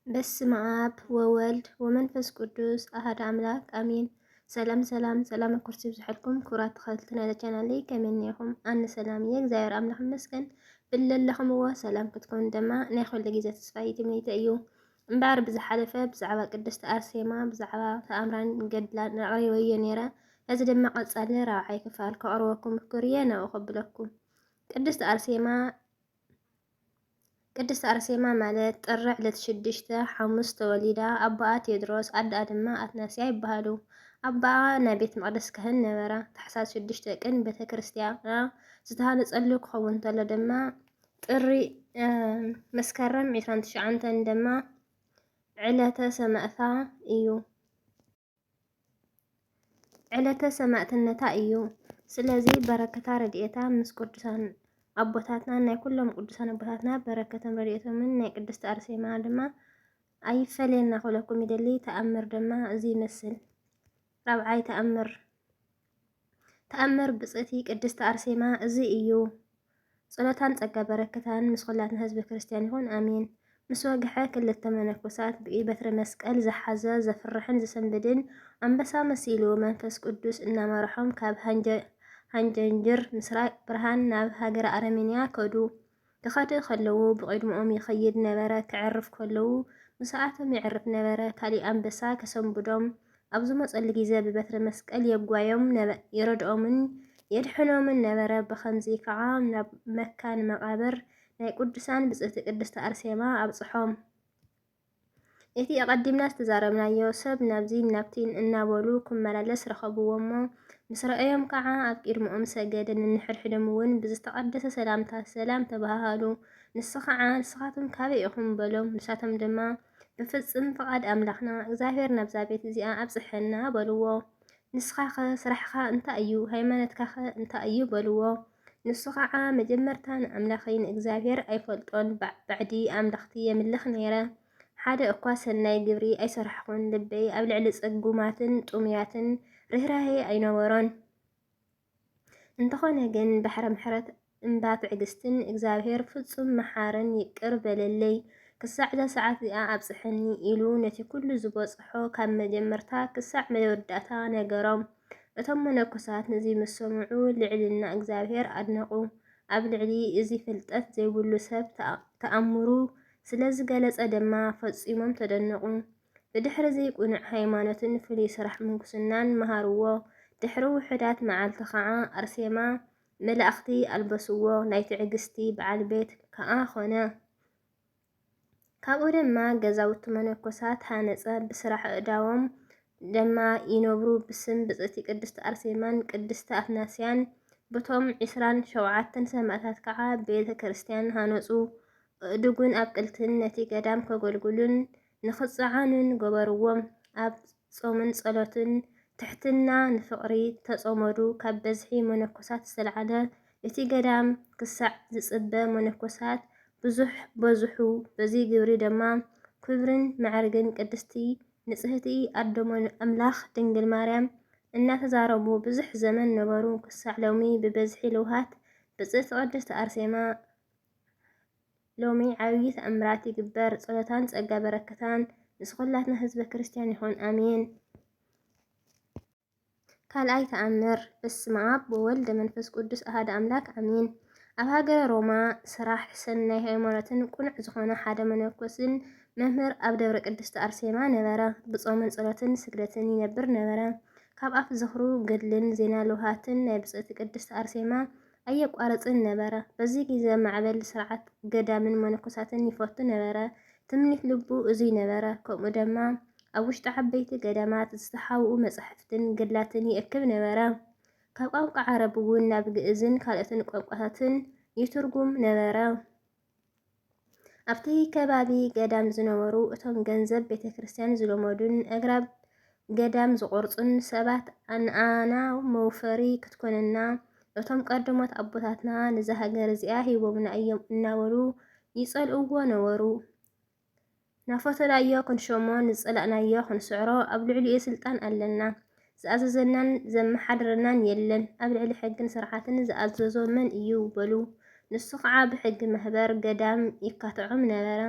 በስመ አብ ወወልድ ወመንፈስ ቅዱስ አሐደ አምላክ አሜን። ሰላም ሰላም ሰላም፣ ኩርሲ ይብዝሐልኩም ክቡራት ተኸታተልቲ ናይዛ ቻናለይ፣ ከመይ እኒኹም? ኣነ ሰላም እየ፣ እግዚኣብሔር ኣምላኽ ይመስገን። ብለለኹምዎ ሰላም ክትኮኑ ድማ ናይ ኩሉ ግዜ ተስፋይ ትምኒተይ እዩ። እምበኣር ብዝሓለፈ ብዛዕባ ቅድስቲ ኣርሴማ፣ ብዛዕባ ተኣምራን ገድላን ኣቕሪበዮ ነይረ። ሕዚ ድማ ቀጻሊ ራብዓይ ክፋል ከቕርበኩም ምፍኩር እየ፣ ናብኡ ከብለኩም። ቅድስቲ ኣርሴማ ቅድስቲ ኣርሴማ ማለት ጥሪ ዕለት ሽዱሽተ ሓሙስ ተወሊዳ። ኣቦኣ ቴድሮስ፣ ኣደኣ ድማ ኣትናስያ ይበሃሉ። ኣቦኣ ናይ ቤት መቕደስ ካህን ነበራ። ታሕሳስ ሽዱሽተ ቅን ቤተ ክርስቲያና ዝተሃነጸሉ ክኸውን እንተሎ ድማ ጥሪ፣ እ፣ መስከረም ዕስራን ትሽዓተን ድማ ዕለተ ሰማእታ እዩ። ዕለተ ሰማእትነታ እዩ። ስለዚ በረከታ ረድኤታ ምስ ቅዱሳን ኣቦታትና፣ ናይ ኩሎም ቅዱሳን ኣቦታትና በረከቶም ረድኤቶምን ናይ ቅድስቲ ኣርሴማ ድማ ኣይፈለየና ክብለኩም ይደሊ። ተኣምር ድማ እዚ ይመስል። ራብዓይ ተኣምር፣ ተኣምር ብጽእቲ ቅድስቲ ኣርሴማ እዚ እዩ። ጸሎታን ጸጋ በረከታን ምስ ኩላትና ህዝበ ክርስቲያን ይኹን፣ ኣሜን። ምስ ወግሐ ክልተ መነኮሳት ብኢድ በትረ መስቀል ዝሓዘ ዘፍርሕን ዝሰንብድን ኣንበሳ መሲሉ መንፈስ ቅዱስ እናመርሖም ካብ ሃንጀ-፣ ሃንጀንጅር ምስራቅ ብርሃን ናብ ሃገረ ኣረሜንያ ከዱ። ክኸዱ ከለዉ ብቕድሚኦም ይኸይድ ነበረ፣ ከዕርፍ ከለዉ ምስኣቶም የዕርፍ ነበረ። ካሊእ ኣንበሳ ከሰንብዶም ኣብ ዝመጸሉ ግዜ ብበትረ መስቀል የጓዮም ነበ-፣ ይረድኦምን የድሕኖምን ነበረ። ብኸምዚ ከዓ ናብ መካን መቓብር ናይ ቅዱሳን ብጽእቲ ቅድስቲ ኣርሴማ ኣብጽሖም። እቲ ኣቐዲምና ዝተዛረብናዮ ሰብ ናብዚን ናብቲን እናበሉ ክመላለስ ረኸብዎ እሞ፣ ምስ ረኣዮም ከዓ ኣብ ቅድሚኦም ሰገደ። ነንሕድሕዶም እውን ብዝተቐደሰ ሰላምታ ሰላም ተባሃሃሉ። ንሱ ከዓ፣ "ንስኻትኩም ካበይ ኢኹም?" በሎም። ንሳቶም ድማ፣ "ብፍጽም ፍቓድ ኣምላኽና እግዚኣብሔር ናብዛ ቤት እዚኣ ኣብጽሐና" በልዎ። "ንስኻኸ ስራሕኻ እንታይ እዩ? ሃይማኖትካኸ እንታይ እዩ?" በልዎ። ንሱ ኸዓ፣ "መጀመርታ ንኣምላኸይ ንእግዚኣብሔር ኣይፈልጦን፣ ባ-፣ ባዕዲ ኣምለኽቲ የምልኽ ነይረ። ሓደ እኳ ሰናይ ግብሪ ኣይሰራሕኹን። ልበይ ኣብ ልዕሊ ጽጉማትን ጥሙያትን ርህራሄ ኣይነበሮን። እንተኾነ ግን፣ ባሕረ ምሕረት እምባ ትዕግስትን እግዚኣብሔር ፍጹም መሓርን ይቅር በለለይ፣ ክሳዕ እዛ ሰዓት እዚኣ ኣብጽሐኒ" ኢሉ ነቲ ኩሉ ዝበጽሖ ካብ መጀመርታ ክሳዕ መወዳእታ ነገሮም። እቶም መነኮሳት ነዚ ምስ ሰምዑ ልዕልና እግዚኣብሔር ኣድነቑ። ኣብ ልዕሊ እዚ ፍልጠት ዘይብሉ ሰብ ተኣ-፣ ተኣምሩ ስለ ዝገለጸ ድማ ፈጺሞም ተደነቑ። ብድሕርዚ ቅኑዕ ሃይማኖትን ፍሉይ ስራሕ ምንኩስናን መሃርዎ። ድሕሪ ውሑዳት መዓልቲ ኸዓ ኣርሴማ መላእኽቲ ኣልበስዎ፣ ናይ ትዕግስቲ በዓል ቤት ከኣ ኾነ። ካብኡ ድማ ገዛውቲ መነኮሳት ሃነጸ፣ ብስራሕ ኣእዳዎም ድማ ይነብሩ። ብስም ብጽእቲ ቅድስቲ ኣርሴማን ቅድስቲ ኣትናስያን፣ ብቶም ዒስራን ሸውዓተን ሰማእታት ከኣ ቤተ ክርስቲያን ሃነጹ። ኣእዱግን ኣብቅልትን ነቲ ገዳም ከገልግሉን ንኽጸዓኑን ገበርዎም። ኣብ ጾምን ጸሎትን ትሕትና ንፍቕሪ ተጸመዱ። ካብ በዝሒ መነኮሳት ዝተላዕለ እቲ ገዳም ክሳዕ ዝጽበ መነኮሳት ብዙሕ በዝሑ። በዚ ግብሪ ድማ ክብርን ማዕርግን ቅድስቲ ንጽህቲ ኣደሞ ኣምላኽ ድንግል ማርያም እናተዛረቡ ብዙሕ ዘመን ነበሩ። ክሳዕ ሎሚ ብበዝሒ ለውሃት ብጽእቲ ቅድስቲ ኣርሴማ ሎሚ ዓብዪ ተኣምራት ይግበር። ጸሎታን ጸጋ በረከታን ምስ ኹላትና ህዝበ ክርስቲያን ይኹን። ኣሜን። ካልኣይ ተኣምር። በስመ ኣብ ወወልድ መንፈስ ቅዱስ ኣሃደ ኣምላክ ኣሜን። ኣብ ሃገረ ሮማ ስራሕ ሰናይ ሃይማኖትን ቅኑዕ ዝኾነ ሓደ መነኮስን መምህር ኣብ ደብረ ቅድስቲ ኣርሴማ ነበረ። ብጾምን ጸሎትን ስግደትን ይነብር ነበረ። ካብ ኣፍ ዝኽሩ ገድልን ዜና ለውሃትን ናይ ብጽእቲ ቅድስቲ ኣርሴማ ኣየቋረጽን ነበረ። በዚ ግዜ ማዕበል ስርዓት ገዳምን መነኮሳትን ይፈቱ ነበረ። ትምኒት ልቡ እዙይ ነበረ። ከምኡ ድማ ኣብ ውሽጢ ዓበይቲ ገዳማት ዝተሓብኡ መጻሕፍትን ገድላትን ይእክብ ነበረ። ካብ ቋንቋ ዓረብ እውን ናብ ግእዝን ካልኦትን ቋንቋታትን ይትርጉም ነበረ። ኣብቲ ከባቢ ገዳም ዝነበሩ እቶም ገንዘብ ቤተ ክርስቲያን ዝለመዱን ኣግራብ ገዳም ዝቖርጹን ሰባት፣ "ኣንኣና መውፈሪ ክትኮነና፣ እቶም ቀደሞት ኣቦታትና ነዛ ሃገር እዚኣ ሂቦምና እዮም" እናበሉ ይጸልእዎ ነበሩ። "ናፈተናዮ ክንሸሞ፣ ንጸላእናዮ ክንስዕሮ ኣብ ልዕሊኡ ስልጣን ኣለና። ዝኣዘዘናን ዘመሓድረናን የለን። ኣብ ልዕሊ ሕግን ስርዓትን ዝኣዘዞ መን እዩ?" በሉ። ንሱ ኸዓ ብሕጊ ማህበር ገዳም ይካትዖም ነበረ።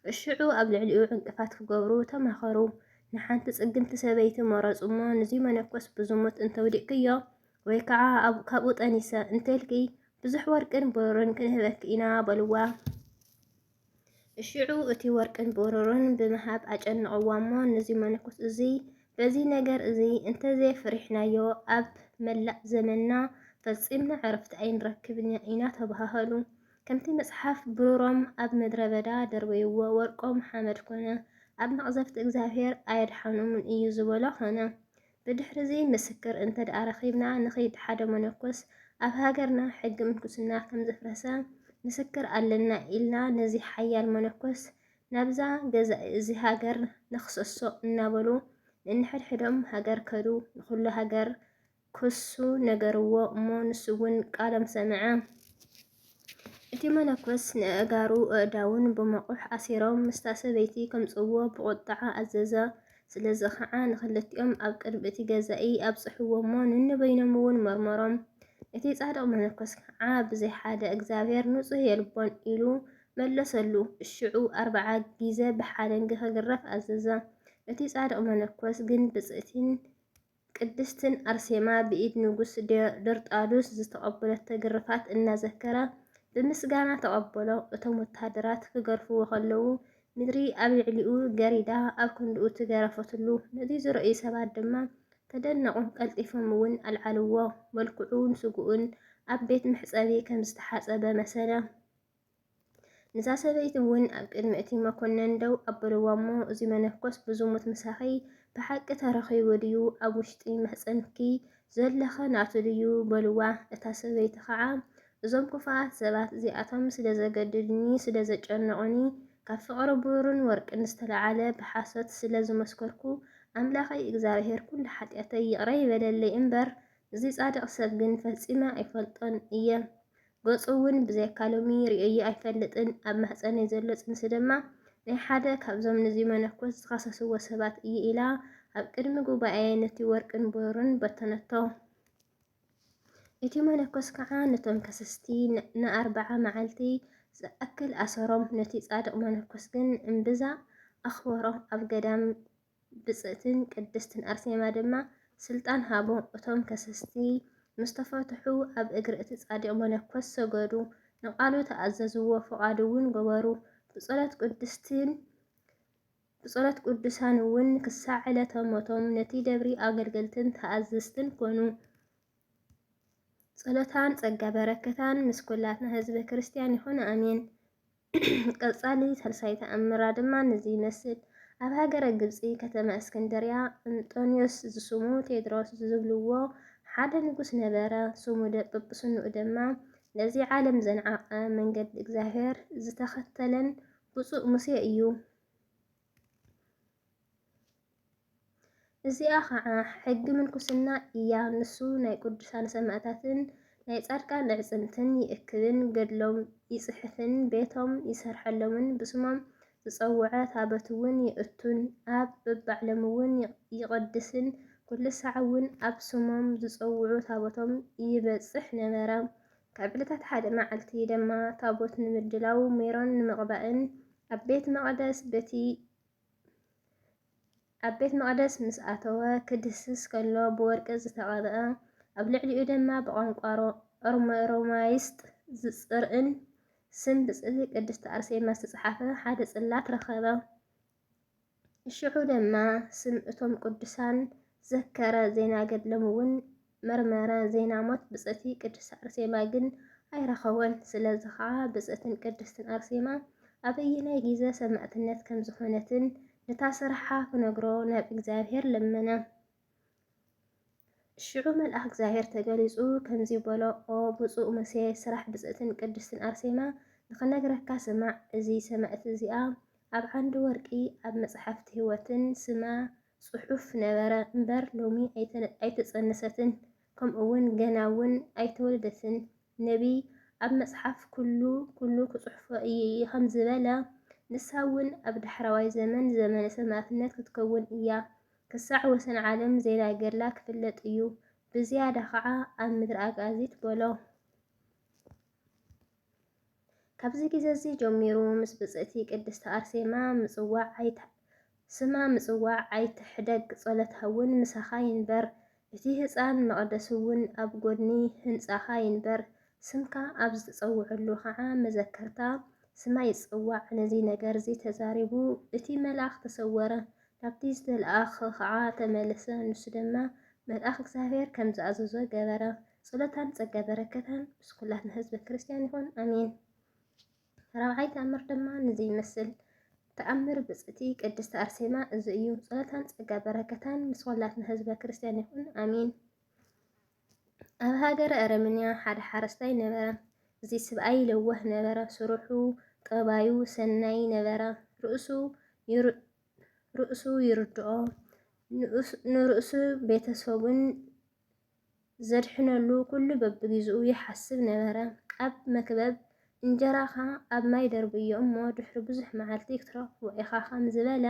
እሽዑ ኣብ ልዕሊኡ ዕንቅፋት ክገብሩ ተማኸሩ። ንሓንቲ ጽግምቲ ሰበይቲ መረጹ እሞ፣ "ንዚ መነኮስ ብዝሙት እንተውዲቕክዮ፣ ወይ ከዓ ኣብ-፣ ካብኡ ጠኒሰ እንተልኪ፣ ብዙሕ ወርቅን ብሩርን ክንህበኪ ኢና" በልዋ። እሽዑ እቲ ወርቅን ብሩርን ብምሃብ ኣጨነቕዋ እሞ፣ ነዚ መነኮስ እዚ፣ "በዚ ነገር እዚ እንተዘየፍሪሕናዮ፣ ኣብ መላእ ዘመንና ፈጺምና ዕረፍቲ ኣይንረክብን ኢና" ተባሃሃሉ። ከምቲ መጽሓፍ፣ ብሩሮም ኣብ ምድረ በዳ ደርበይዎ፣ ወርቆም ሓመድ ኮነ፣ ኣብ መቕዘፍቲ እግዚኣብሔር ኣየድሓኖምን እዩ ዝበሎ ኾነ። ብድሕርዚ ምስክር እንተ ደኣ ረኺብና ንኺድ፣ ሓደ መነኮስ ኣብ ሃገርና ሕጊ ምንኩስና ከም ዘፍረሰ ምስክር ኣለና ኢልና ነዚ ሓያል መነኮስ ናብዛ ገዛኢ እዚ ሃገር ንኽሰሶ እናበሉ ነንሕድሕዶም ሃገር ከዱ። ንኹሉ ሃገር ክሱ ነገርዎ እሞ ንሱ እውን ቃሎም ሰምዐ። እቲ መነኮስ ንኣእጋሩ ኣእዳውን ብመቑሕ ኣሲሮም ምስታ ሰበይቲ ከምጽእዎ ብቑጥዓ ኣዘዘ። ስለዚ ኸዓ ንኽልቲኦም ኣብ ቅድሚ እቲ ገዛኢ ኣብጽሕዎ እሞ ነንበይኖም እውን መርመሮም። እቲ ጻድቕ መነኮስ ኸዓ ብዘይ ሓደ እግዚኣብሔር ንጹህ የልቦን ኢሉ መለሰሉ። እሽዑ ኣርብዓ ጊዘ ብሓለንጊ ክግረፍ ኣዘዘ። እቲ ጻድቕ መነኮስ ግን ብጽእቲን ቅድስትን ኣርሴማ ብኢድ ንጉስ ደ-፣ ደርጣዱስ ዝተቐበለቶ ግርፋት እናዘከረ ብምስጋና ተቐበሎ። እቶም ወተሃደራት ክገርፍዎ ከለዉ፣ ምድሪ ኣብ ልዕሊኡ ገሪዳ ኣብ ክንድኡ ተገረፈትሉ። ነዚ ዝረኣዩ ሰባት ድማ ተደነቑ፣ ቀልጢፎም እውን ኣልዓልዎ። መልክዑን ስግኡን ኣብ ቤት መሕጸቢ ከም ዝተሓጸበ መሰለ። ነዛ ሰበይቲ እውን ኣብ ቅድሚ እቲ መኮነን ደው ኣበልዋ እሞ፣ "እዚ መነኮስ ብዝሙት ምሳኺ ብሓቂ ተረኺቡ ድዩ? ኣብ ውሽጢ ማህጸንኪ ዘለኸ ናቱ ድዩ?" በልዋ። እታ ሰበይቲ ኸዓ፣ "እዞም ክፉኣት ሰባት እዚኣቶም ስለ ዘገድዱኒ፣ ስለ ዘጨነቑኒ፣ ካብ ፍቕሪ ብሩርን ወርቅን ዝተለዓለ ብሓሶት ስለ ዝመስከርኩ፣ ኣምላኸይ እግዚኣብሔር ኩሉ ሓጢኣተይ ይቕረ ይበለለይ እምበር፣ እዚ ጻድቕ ሰብ ግን ፈጺመ ኣይፈልጦን እየ። ገጹ እውን ብዘይካ ሎሚ ርእየዮ ኣይፈልጥን። ኣብ ማህጸነይ ዘሎ ጽንሲ ድማ ናይ ሓደ ካብዞም ነዚ መነኮስ ዝኸሰስዎ ሰባት እዩ" ኢላ ኣብ ቅድሚ ጉባኤ ነቲ ወርቅን ብሩርን በተነቶ። እቲ መነኮስ ከዓ ነቶም ከሰስቲ ን-፣ ንኣርብዓ መዓልቲ ዝኣክል ኣሰሮም። ነቲ ጻድቕ መነኮስ ግን እምብዛ ኣኽበሮ። ኣብ ገዳም ብጽእትን ቅድስትን ኣርሴማ ድማ ስልጣን ሃቦ። እቶም ከሰስቲ ምስ ተፈትሑ ኣብ እግሪ እቲ ጻድቕ መነኮስ ሰገዱ፣ ንቓሉ ተኣዘዝዎ፣ ፍቓዱ እውን ገበሩ። ብጸሎት ቅድስትን ብጸሎት ቅዱሳን እውን ክሳዕ ዕለተ ሞቶም ነቲ ደብሪ ኣገልገልትን ተኣዘዝትን ኮኑ። ጸሎታን ጸጋ በረከታን ምስ ኩላትና ህዝበ ክርስቲያን ይኹን፣ ኣሜን። ቀጻሊ ሳልሳይ ተኣምራ ድማ ነዚ ይመስል። ኣብ ሃገረ ግብጺ ከተማ እስክንድርያ እንጦንዮስ ዝስሙ ቴድሮስ ዝብልዎ ሓደ ንጉስ ነበረ። ስሙ ደ-፣ ጵጵስንኡ ድማ ነዚ ዓለም ዘንዓቐ፣ መንገዲ እግዚኣብሔር ዝተኸተለን ብፁዕ ሙሴ እዩ። እዚኣ ኸዓ ሕጊ ምንኩስና እያ። ንሱ ናይ ቅዱሳን ሰማእታትን ናይ ጻድቃን ኣዕጽምትን ይእክብን ገድሎም ይጽሕፍን ቤቶም ይሰርሐሎምን ብስሞም ዝጸውዐ ታቦት እውን ይእቱን ኣብ በብዓለምውን ይቕ-፣ ይቐድስን። ኩሉ ሳዕ እውን ኣብ ስሞም ዝጸውዑ ታቦቶም ይበጽሕ ነበረ። ካብ ዕለታት ሓደ መዓልቲ ድማ ታቦት ንምድላው ሜሮን ንምቕባእን ኣብ ቤት መቕደስ በቲ ኣብ ቤት መቕደስ ምስ ኣተወ ክድህስስ ከሎ ብወርቂ ዝተቐብአ፣ ኣብ ልዕሊኡ ድማ ብቋንቋ ሮ-፣ ሮማ-፣ ሮማይስጥ ዝጽርእን ስም ብጽእቲ ቅድስቲ ኣርሴማ ዝተጻሕፈ ሓደ ጽላት ረኸበ። ሽዑ ድማ ስም እቶም ቅዱሳን ዘከረ፣ ዜና ገድሎም እውን መርመረ። ዜና ሞት ብጽእቲ ቅድስቲ ኣርሴማ ግን ኣይረኸቦን። ስለዚ ኸዓ ብጽእትን ቅድስትን ኣርሴማ ኣበየናይ ግዜ ሰማእትነት ከም ዝኾነትን ነታ ስርሓ ክነግሮ ናብ እግዚኣብሔር ለመነ። ሽዑ መልኣኽ እግዚኣብሔር ተገሊጹ ከምዚ በሎ፣ "ኦ ብጹእ ሙሴ፣ ስራሕ ብጽእትን ቅድስትን ኣርሴማ ንኽነግረካ ስማዕ። እዚ ሰማእቲ እዚኣ ኣብ ዓንዲ ወርቂ ኣብ መጽሓፍቲ ህይወትን ስማ ጽሑፍ ነበረ እምበር፣ ሎሚ ኣይተ-፣ ኣይተጸነሰትን፣ ከምኡ እውን ገና እውን ኣይተወለደትን። ነቢይ ኣብ መጽሓፍ ኩሉ፣ ኩሉ ክጽሕፎ እየ ከም ዝበለ፣ ንሳ እውን ኣብ ዳሕረዋይ ዘመን፣ ዘመነ ሰማእትነት ክትከውን እያ። ክሳዕ ወሰን ዓለም ዜና ገድላ ክፍለጥ እዩ፣ ብዝያዳ ኸዓ ኣብ ምድሪ ኣጋዚት" በሎ። ኣብዚ ግዜ እዚ ጀሚሩ ምስ ብጽእቲ ቅድስቲ ኣርሴማ ምጽዋዕ ኣይተ-፣ ስማ ምጽዋዕ ኣይትሕደግ፣ ጸሎታ እውን ምሳኻ ይንበር። እቲ ህጻን መቕደስ እውን ኣብ ጎድኒ ህንጻኻ ይንበር። ስምካ ኣብ ዝተጸውዐሉ ኸዓ መዘከርታ ስማ ይጸዋዕ። ነዚ ነገር እዚ ተዛሪቡ እቲ መልኣኽ ተሰወረ። ናብቲ ዝተለኣኸ ኸዓ ተመለሰ። ንሱ ድማ መልኣኽ እግዚኣብሔር ከም ዝኣዘዞ ገበረ። ጸሎታን ጸጋ በረከታን ምስ ኩላትና ህዝበ ክርስቲያን ይኹን። ኣሜን። ራብዓይ ተኣምር ድማ ንዚ ይመስል። ተኣምር ብጽእቲ ቅድስቲ ኣርሴማ እዚ እዩ። ጸሎታን ጸጋ በረከታን ምስ ኩላትና ህዝበ ክርስቲያን ይኹን። ኣሜን። ኣብ ሃገረ ኣረመንያ ሓደ ሓረስታይ ነበረ። እዚ ስብኣይ ለዋህ ነበረ። ስርሑ፣ ጠባዩ ሰናይ ነበረ። ርእሱ ይር-፣ ርእሱ ይርድኦ። ንኡስ-፣ ንርእሱ ቤተሰቡን ዘድሕነሉ ኩሉ በብግዜኡ ይሓስብ ነበረ። ኣብ መክበብ እንጀራኻ ኣብ ማይ ደርብዮ እሞ ድሕሪ ብዙሕ መዓልቲ ክትረኽቦ ኢኻ ከም ዝበለ፣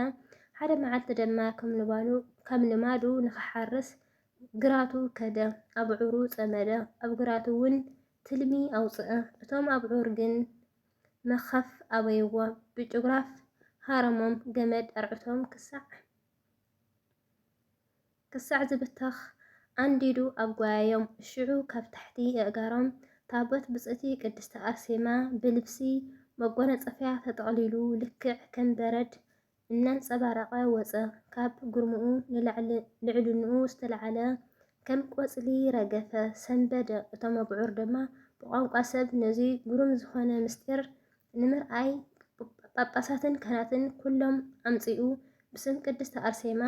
ሓደ መዓልቲ ድማ ከም ልባሉ-፣ ከም ልማዱ ንኽሓርስ ግራቱ ከደ። ኣብዑሩ ጸመደ። ኣብ ግራቱ እውን ትልሚ ኣውጽአ። እቶም ኣብዑር ግን መኸፍ ኣበይዎ። ብጭጉራፍ ሃረሞም፣ ገመድ ኣርዕቶም ክሳዕ ክሳዕ ዝብተኽ ኣንዲዱ ኣጓየዮም። ሽዑ ካብ ታሕቲ ኣእጋሮም ታቦት ብጽእቲ ቅድስቲ ኣርሴማ ብልብሲ መጎናጸፊያ ተጠቕሊሉ ልክዕ ከም በረድ እናንጸባረቐ ወጸ። ካብ ጉርምኡ ንላዕሊ፣ ልዕልንኡ ዝተላዕለ ከም ቆጽሊ ረገፈ፣ ሰንበደ። እቶም ኣብዑር ድማ ብቋንቋ ሰብ ነዚ ግሩም ዝኾነ ምስጢር ንምርኣይ ጳጳሳትን ካህናትን ኩሎም ኣምጺኡ ብስም ቅድስቲ ኣርሴማ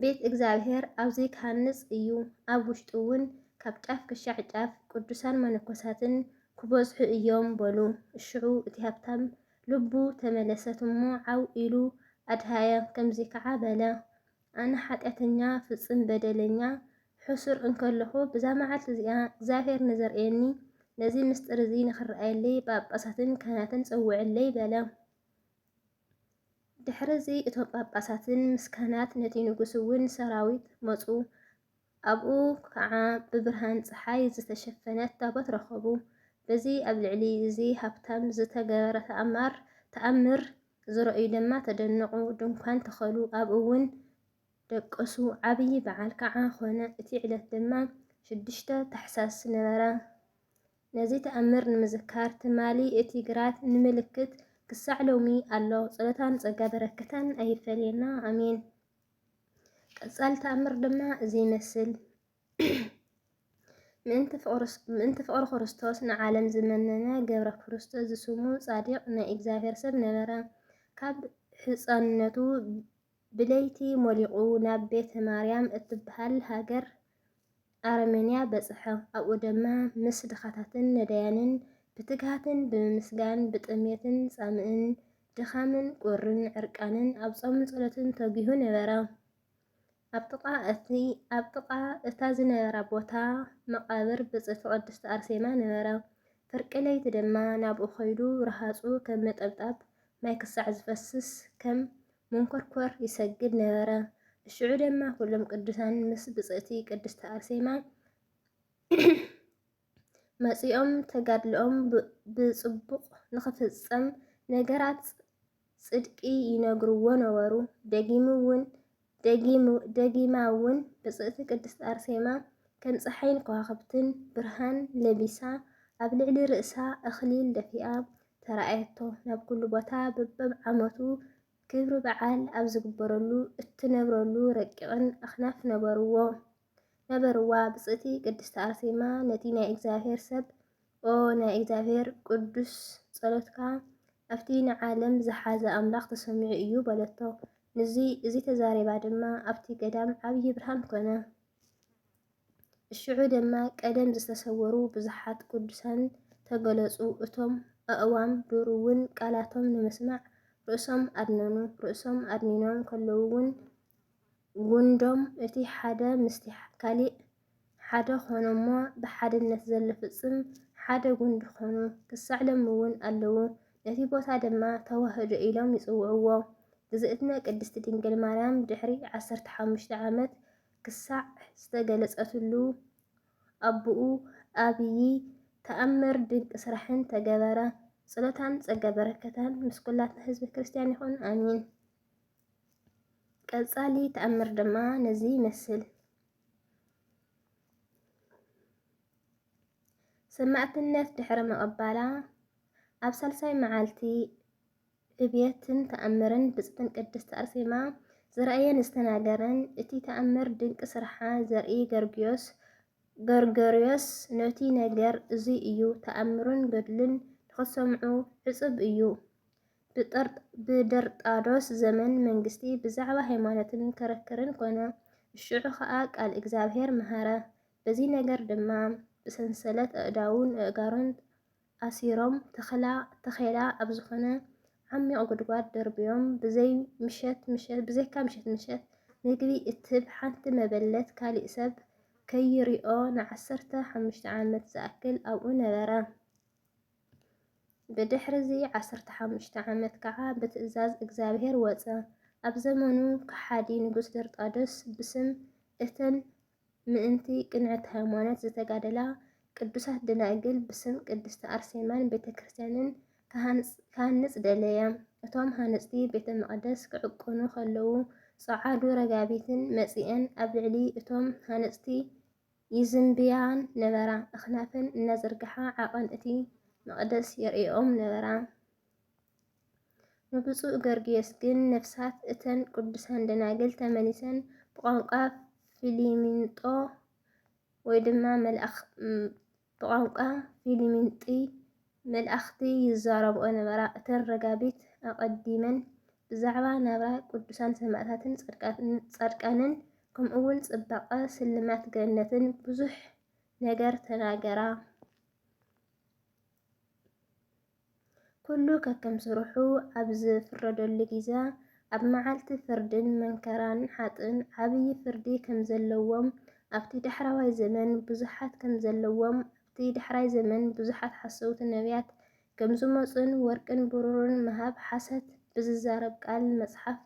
ቤት እግዚኣብሔር ኣብዚ ክሃንጽ እዩ። ኣብ ውሽጡ እውን ካብ ጫፍ ክሻዕ ጫፍ ቅዱሳን መነኮሳትን ክበዝሑ እዮም በሉ። ሽዑ እቲ ሃብታም ልቡ ተመለሰት እሞ ዓው ኢሉ ኣድሃየ። ከምዚ ከዓ በለ፣ ኣነ ሓጢኣተኛ ፍጽም በደለኛ ሕሱር እንከለኹ ብዛ መዓልቲ እዚኣ እግዚኣብሔር ንዘርእየኒ ነዚ ምስጢር እዚ ንኽረኣየለይ ጳጳሳትን ካህናትን ጸውዕለይ በለ። ድሕርዚ እቶም ጳጳሳትን ምስ ካህናት ነቲ ንጉስ እውን ሰራዊት መጹ። ኣብኡ ከዓ ብብርሃን ጸሓይ ዝተሸፈነት ታቦት ረኸቡ። በዚ ኣብ ልዕሊ እዚ ሃብታም ዝተገበረ ተኣማር-፣ ተኣምር ዝረእዩ ድማ ተደነቑ። ድንኳን ተኸሉ። ኣብኡ እውን ደቀሱ። ዓብዪ በዓል ከዓ ኾነ። እቲ ዕለት ድማ ሽዱሽተ ታሕሳስ ነበረ። ነዚ ተኣምር ንምዝካር ትማሊ እቲ ግራት ንምልክት ክሳዕ ሎሚ ኣሎ። ጸሎታን ጸጋ በረከታን ኣይፈለየና። ኣሜን። ቀጻሊ ተኣምር ድማ እዚ ይመስል። ምእንቲ ፍቕሪ፣ ምእንቲ ፍቕሪ ክርስቶስ ንዓለም ዝመነነ ገብረ ክርስቶስ ዝስሙ ጻዲቕ ናይ እግዚኣብሔር ሰብ ነበረ። ካብ ህጻንነቱ ብለይቲ ሞሊቑ ናብ ቤተ ማርያም እትበሃል ሃገር ኣረመንያ በጽሐ። ኣብኡ ድማ ምስ ድኻታትን ነዳያንን ብትግሃትን ብምምስጋን ብጥሜትን ጻምእን ድኻምን ቁርን ዕርቃንን ኣብ ጾምን ጸሎትን ተጊሁ ነበረ። ኣብ ጥቓ እቲ፣ ኣብ ጥቓ እታ ዝነበራ ቦታ መቓብር ብጽእቲ ቅድስቲ ኣርሴማ ነበረ። ፍርቂ ለይቲ ድማ ናብኡ ኸይዱ ረሃጹ ከም ነጠብጣብ ማይ ክሳዕ ዝፈስስ ከም መንኮርኮር ይሰግድ ነበረ። ሽዑ ድማ ኩሎም ቅዱሳን ምስ ብጽእቲ ቅድስቲ ኣርሴማ መጺኦም ተጋድልኦም ብ-፣ ብጽቡቕ ንኽፍጸም ነገራት ጽድቂ ይነግርዎ ነበሩ። ደጊሙ እውን፣ ደጊሙ፣ ደጊማ እውን ብጽእቲ ቅድስቲ ኣርሴማ ከም ጸሓይን ከዋኽብትን ብርሃን ለቢሳ ኣብ ልዕሊ ርእሳ ኣኽሊል ደፊኣ ተራእየቶ። ናብ ኩሉ ቦታ በበብ ዓመቱ ክብሪ በዓል ኣብ ዝግበረሉ እትነብረሉ ረቂቕን ኣኽናፍ ነበርዎ፣ ነበርዋ። ብጽእቲ ቅድስቲ ኣርሴማ ነቲ ናይ እግዚኣብሔር ሰብ፣ ኦ ናይ እግዚኣብሔር ቅዱስ፣ ጸሎትካ ኣብቲ ንዓለም ዝሓዘ ኣምላኽ ተሰሚዑ እዩ በለቶ። ንዚ፣ እዚ ተዛሪባ ድማ ኣብቲ ገዳም ዓብዪ ብርሃን ኮነ። ሽዑ ድማ ቀደም ዝተሰወሩ ብዙሓት ቅዱሳን ተገለጹ። እቶም ኣእዋም ዱር እውን ቃላቶም ንምስማዕ ርእሶም ኣድነኑ። ርእሶም ኣድኒኖም ከለዉ እውን ጉንዶም እቲ ሓደ ምስቲ ካሊእ ሓደ ኾነ እሞ ብሓድነት ዘሎ ፍጽም ሓደ ጉንዲ ኾኑ። ክሳዕ ሎሚ እውን ኣለዉ። ነቲ ቦታ ድማ ተዋህዶ ኢሎም ይጽውዕዎ። ግዝእትነ ቅድስቲ ድንግል ማርያም ድሕሪ ዓሰርተ ሓሙሽተ ዓመት ክሳዕ ዝተገለጸትሉ ኣቦኡ ኣብዪ ተኣምር ድንቂ ስራሕን ተገበረ። ጸሎታን ጸጋ በረከታን ምስ ኩላትና ህዝቢ ክርስቲያን ይኹን፣ ኣሚን። ቀጻሊ ተኣምር ድማ ነዚ ይመስል። ሰማዕትነት ድሕሪ ምቕባላ፣ ኣብ ሳልሳይ መዓልቲ ዕብየትን ተኣምርን ብጽትን ቅድስቲ ኣርሴማ ዝረኣየን ዝተናገረን፣ እቲ ተኣምር ድንቂ ስርሓ ዘርኢ ገርግዮስ፣ ገርገርዮስ ነቲ ነገር እዙይ እዩ፣ ተኣምሩን ገድሉን ንኽትሰምዑ ዕጹብ እዩ። ብጠርጥ-፣ ብደርጣዶስ ዘመን መንግስቲ ብዛዕባ ሃይማኖትን ክርክርን ኮነ። ሽዑ ኸኣ ቃል እግዚኣብሔር መሃረ። በዚ ነገር ድማ ብሰንሰለት ኣእዳዉን ኣእጋሩን ኣሲሮም፣ ተኸላ-፣ ተኼላ ኣብ ዝኾነ ዓሚቕ ጉድጓድ ደርብዮም፣ ብዘይ ምሸት ምሸት፣ ብዘይካ ምሸት ምሸት ምግቢ እትህብ ሓንቲ መበለት ካሊእ ሰብ ከይሪኦ ንዓሰርተ ሓሙሽተ ዓመት ዝኣክል ኣብኡ ነበረ። ብድሕርዚ ዓሰርተ ሓሙሽተ ዓመት ከዓ ብትእዛዝ እግዚኣብሔር ወፀ። ኣብ ዘመኑ ከሓዲ ንጉስ ደርጣዶስ ብስም እተን ምእንቲ ቅንዕቲ ሃይማኖት ዝተጋደላ ቅዱሳት ደናግል ብስም ቅድስቲ ኣርሴማን ቤተ ክርስቲያንን ክሃንጽ-፣ ክሃንጽ ደለየ። እቶም ሃነጽቲ ቤተ መቕደስ ክዕቅኑ ከለዉ፣ ጸዓዱ ረጋቢትን መጺኤን ኣብ ልዕሊ እቶም ሃነጽቲ ይዝንብያን ነበራ። ኣኽናፈን እናዘርግሓ ዓቐን እቲ መቕደስ የርእኦም ነበራ። ንብፁዕ ገርግዮስ ግን ነፍሳት እተን ቅዱሳን ደናግል ተመሊሰን ብቋንቋ ፊሊሚንጦ ወይ ድማ መልኣኽ-፣ ም-፣ ብቋንቋ ፊሊሚንጢ መልኣኽቲ ይዛረብኦ ነበራ። እተን ረጋቢት ኣቐዲመን ብዛዕባ ናብራ ቅዱሳን ሰማእታትን ጻድቃትን፣ ጻድቃንን ከምኡውን ጽባቐ ስልማት ገነትን ብዙሕ ነገር ተናገራ። ኩሉ ከከም ስርሑ ኣብ ዝፍረደሉ ግዜ፣ ኣብ መዓልቲ ፍርድን መንከራን ሓጥእን ዓብዪ ፍርዲ ከም ዘለዎም፣ ኣብቲ ዳሕራዋይ ዘመን ብዙሓት ከም ዘለዎም፣ ኣብቲ ዳሕራይ ዘመን ብዙሓት ሓሰውቲ ነቢያት ከም ዝመጹን ወርቅን ብሩርን ምሃብ ሓሰት ብዝዛረብ ቃል መጽሓፍ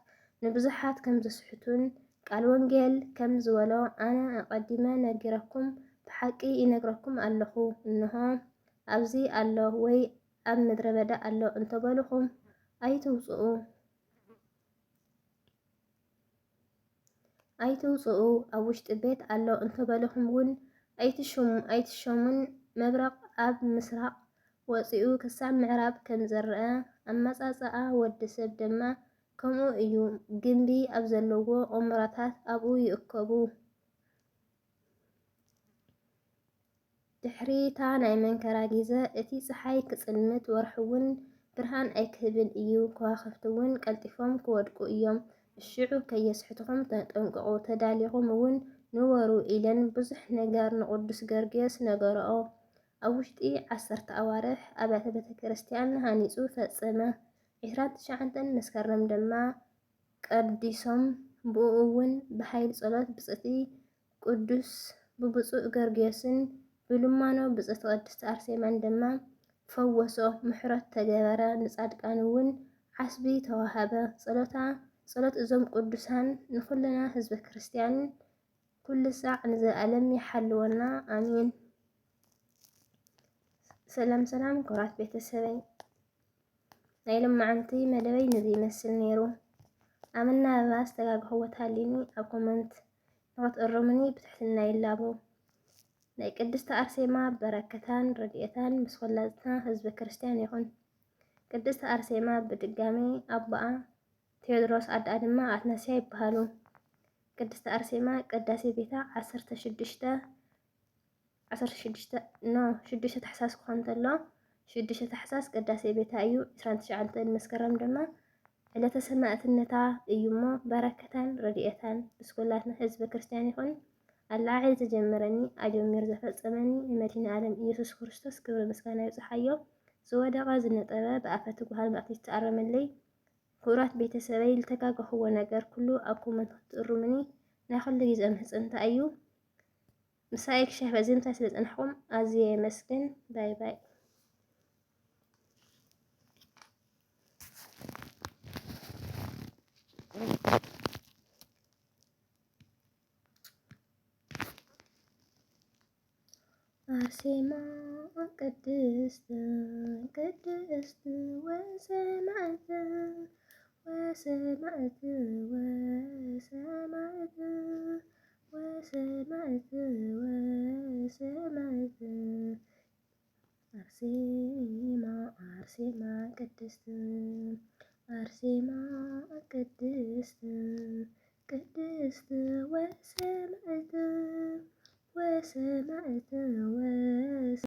ንብዙሓት ከም ዘስሕቱን፣ ቃል ወንጌል ከም ዝበሎ፣ ኣነ ኣቐዲመ ነጊረኩም፣ ብሓቂ ይነግረኩም ኣለኹ፣ እንሆ፣ ኣብዚ ኣሎ ወይ ኣብ ምድረ በዳ ኣሎ እንተበልኹም ኣይትውጽኡ፣ ኣይትውጽኡ፣ ኣብ ውሽጢ ቤት ኣሎ እንተበልኹም እውን ኣይትሽሙ-፣ ኣይትሸሙን። መብረቕ ኣብ ምስራቕ ወጺኡ ክሳብ ምዕራብ ከም ዝረኣ፣ ኣመጻጽኣ ወዲ ሰብ ድማ ከምኡ እዩ። ግምቢ ኣብ ዘለዎ ቁምራታት ኣብኡ ይእከቡ። ድሕሪታ ናይ መንከራ ግዜ፣ እቲ ጸሓይ ክጽልምት፣ ወርሒ እውን ብርሃን ኣይክህብን እዩ፣ ከዋኽብቲ እውን ቀልጢፎም ክወድቁ እዮም። ሽዑ ከየስሕትኹም ተጠንቀቑ፣ ተዳሊኹም እውን ንበሩ ኢለን ብዙሕ ነገር ንቅዱስ ገርግዮስ ነገርኦ። ኣብ ውሽጢ ዓሰርተ ኣዋርሕ ኣብያተ ቤተ ክርስቲያን ሃኒጹ ፈጸመ። ዒስራን ትሽዓተን መስከረም ድማ ቀዲሶም፣ ብኡ እውን ብሓይሊ ጸሎት ብጽእቲ ቅዱስ ብብፁዕ ገርግዮስን ብልማኖ ብጽእቲ ቅድስቲ ኣርሴማን ድማ ፈወሶ፣ ምሕረት ተገበረ፣ ንጻድቃን እውን ዓስቢ ተዋሃበ። ጸሎታ፣ ጸሎት እዞም ቅዱሳን ንኹልና ህዝበ ክርስቲያን ኩሉ ሳዕ ንዘለኣለም ይሓልወና። ኣሜን። ሰላም ሰላም ክቡራት ቤተሰበይ፣ ናይ ሎማዓንቲ መደበይ ነዚ ይመስል ነይሩ። ኣብ መናበባ ዝተጋግኹዎ ተሃልዩኒ ኣብ ኮመንት ንኽትእርሙኒ ብትሕትና ይላቦ። ናይ ቅድስቲ ኣርሴማ በረከታን ረድኤታን ምስ ኩላትና ህዝበ ክርስቲያን ይኹን። ቅድስቲ ኣርሴማ ብድጋሜ ኣቦኣ ቴዎድሮስ ኣደኣ ድማ ኣትናስያ ይበሃሉ። ቅድስቲ ኣርሴማ ቅዳሴ ቤታ ዓሰርተ ሽዱሽተ ዓሰርተ ሽዱሽተ፣ ኖ፣ ሽዱሽተ ታሕሳስ ክኾን እንተሎ፣ ሽዱሽተ ታሕሳስ ቅዳሴ ቤታ እዩ። ዕስራን ትሽዓተን መስከረም ድማ ዕለተ ሰማእትነታ እዩ እሞ፣ በረከታን ረድኤታን ምስ ኩላትና ህዝበ ክርስቲያን ይኹን። ኣላዓዒል ዝጀመረኒ ኣጀሚሩ ዘፈጸመኒ ንመድኃኔ ዓለም ኢየሱስ ክርስቶስ ክብሪ ምስጋና ይብጽሓዮ። ዝወደቐ ዝነጠበ ብኣፈ ትጉሃን ማእቲ ዝተኣረመለይ። ክቡራት ቤተሰበይ፣ ልተጋገኽዎ ነገር ኩሉ ኣብ ኮመንት ክትእርሙኒ ናይ ኩሉ ግዜ ምህጽንታ እዩ። ምሳይ ክሻፍ ኣዚምታ ስለ ጸናሕኩም ኣዝየ የመስግን። ባይ ባይ። ኣርሴማ፣ ቅድስት ቅድስት ወሰማዕት ወሰማዕት ወሰማዕት ወሰማዕት ወሰማዕት ኣርሴማ ኣርሴማ ቅድስት ኣርሴማ ቅድስት ቅድስት ወሰማዕት ወሰማዕት ወሰ